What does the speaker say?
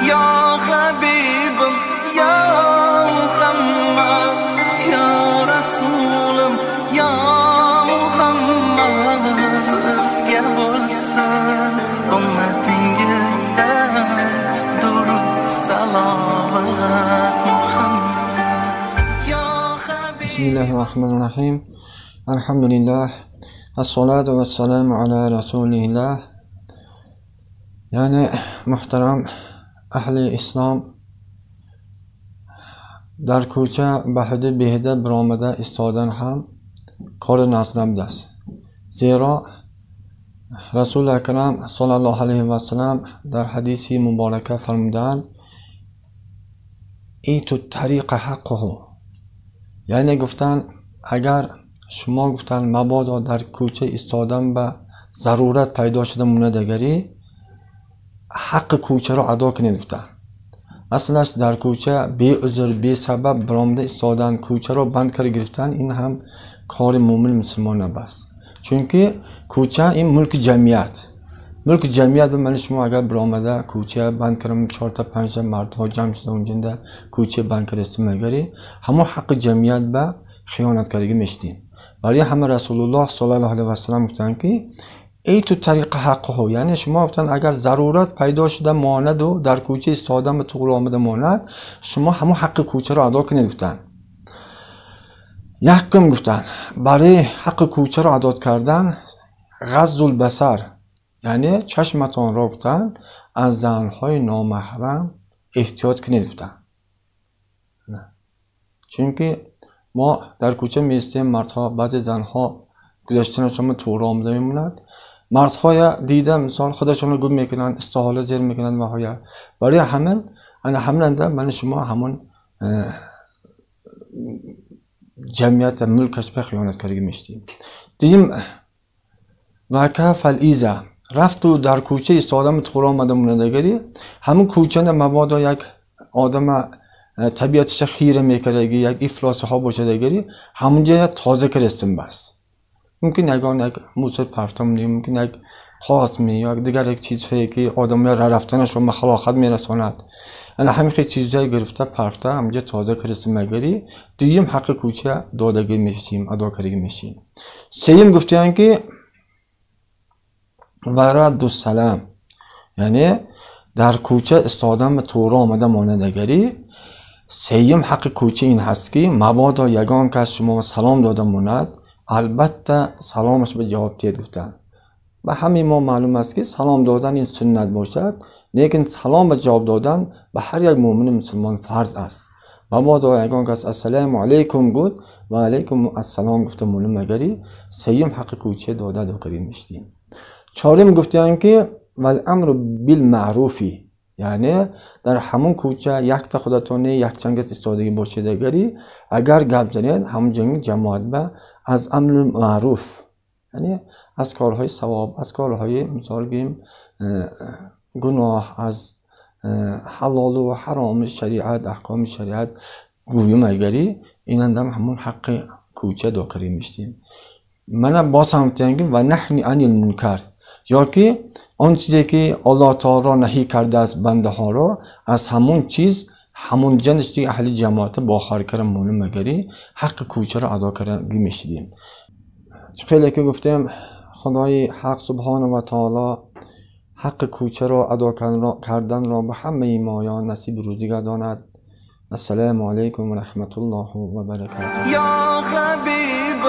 Ya Habibim, Ya Muhammad, Ya Rasulim, Ya Muhammad. Sizga bo'lsin ummatingizdan durud salovat Muhammad. Ya Habibim. Bismillahirrahmanirrahim. Alhamdulillah. Assalatu vassalamu ala rasulillah. Ya'ni muhtaram ahli islom, дар кӯча ба ҳади беҳда биромада истодан ҳам кори нағз набудааст. Зеро Расули Акрам саллаллоҳу алайҳи васаллам дар ҳадиси муборака фармудаанд: иту тариқа ҳаққуҳу. Яъне гуфтанд, агар шумо гуфтанд мабодо дар кӯча истодан ба зарурат пайдо шуда монад, ҳаққи кӯчаро адо кунед гуфтанд. Аслаш дар кӯча беузр, бесабаб биромада истодан, кӯчаро банд карда гирифтан, ин ҳам кори муъмин мусулмон набаст. Чунки кӯча ин мулки ҷамъият. Мулки ҷамъият ба мани шумо агар биромада кӯча банд кардам, чорта панҷта мардҳо ҷамъ шуда унҷанда кӯча банд карда истимагарӣ, ҳамон ҳаққи ҷамъият ба хиёнаткаригӣ мешудем. Барои ҳама Расулуллоҳ саллаллоҳу алайҳи васаллам гуфтанд ки эй ту тариқа ҳаққуҳу, яъне шумо гуфтанд агар зарурат пайдо шуда монаду дар кӯча истодан ба туғри омада монад, шумо ҳамон ҳаққи кӯчаро адо кунед гуфтанд. Якум гуфтанд барои ҳаққи кӯчаро адо кардан ғаззул басар, яъне чашматонро гуфтанд аз занҳои номаҳрам эҳтиёт кунед гуфтанд. Чунки мо дар кӯча меистем, мардҳо баъзе занҳо гузаштанашон туғри омада мемонад. Мардҳоя дида мисол худашонро гум мекунанд, истоҳола зер мекунанд ва ҳоя. Барои ҳамин ана ҳаминанда мани шумо ҳамон ҷамъият мулкаш ба хиёнаткаригӣ мешудем. Дуюм ва кафал иза, рафту дар кӯча истодан туғри омада монадагарӣ, ҳамон кӯчада мабодо як одама табиатиша хира мекардагӣ, як ифлосиҳо бошадагарӣ, ҳамонҷо тоза карастим бас. Мумкин ягон як мусор партом, мумкин як қоғоз ё дигар як чизҳое ки одамоя рафтанашро ба халоқат мерасонад. Ана ҳамин хел чизҳое гирифта парфта ҳамонҷо тоза карастим агарӣ, дуюм ҳаққи кӯча додагӣ мешим, адо кардагӣ мешим. Сеюм гуфтаанд ки ва радду салам, яъне дар кӯча истодан ба туғри омада монадагарӣ, сеюм ҳаққи кӯча ин ҳаст ки мабодо ягон кас шумо салом дода монад, албатта саломаш ба ҷавоб диҳед гуфтанд. Ба ҳамаи мо маълум аст ки салом додан ин суннат бошад, лекин салом ба ҷавоб додан ба ҳар як муъмини мусулмон фарз аст. Мабодо ягон кас ассалому алайкум гуфт, ва алайкум ассалом гуфта монем агарӣ, сеюм ҳаққи кӯча дода адо кардем мешудем. Чорум гуфтаанд ки вал амру бил маъруфи, яъне дар ҳамон кӯча якта худатоне якчанд кас истодагӣ бошед агарӣ, агар гап занед ҳамон ҷанги ҷамоат ба аз амри маъруф, яъне аз корҳои савоб, аз корҳои мисол гӯем гуноҳ, аз ҳалолу ҳароми шариат, аҳкоми шариат гӯем агарӣ, инандам ҳамон ҳаққи кӯча адо кардем мешудем. Мана боз ҳам гуфтаанд ки ва наҳни анил мункар, ё ки он чизе ки Аллоҳ таоло наҳӣ кардааст бандаҳоро, аз ҳамон чиз ҳамон ҷаништи аҳли ҷамоата бохар карда монем агарӣ, ҳаққи кӯчаро адо карда мешудем. Чӣ хеле ки гуфтем, Худои ҳақ субҳонаҳу ва таоло ҳаққи кӯчаро адо карданро ба ҳамаи моён насиби рӯзӣ гардонад. Ассалому алайкум ва раҳматуллоҳи ва баракатуҳ. Я Ҳабиб.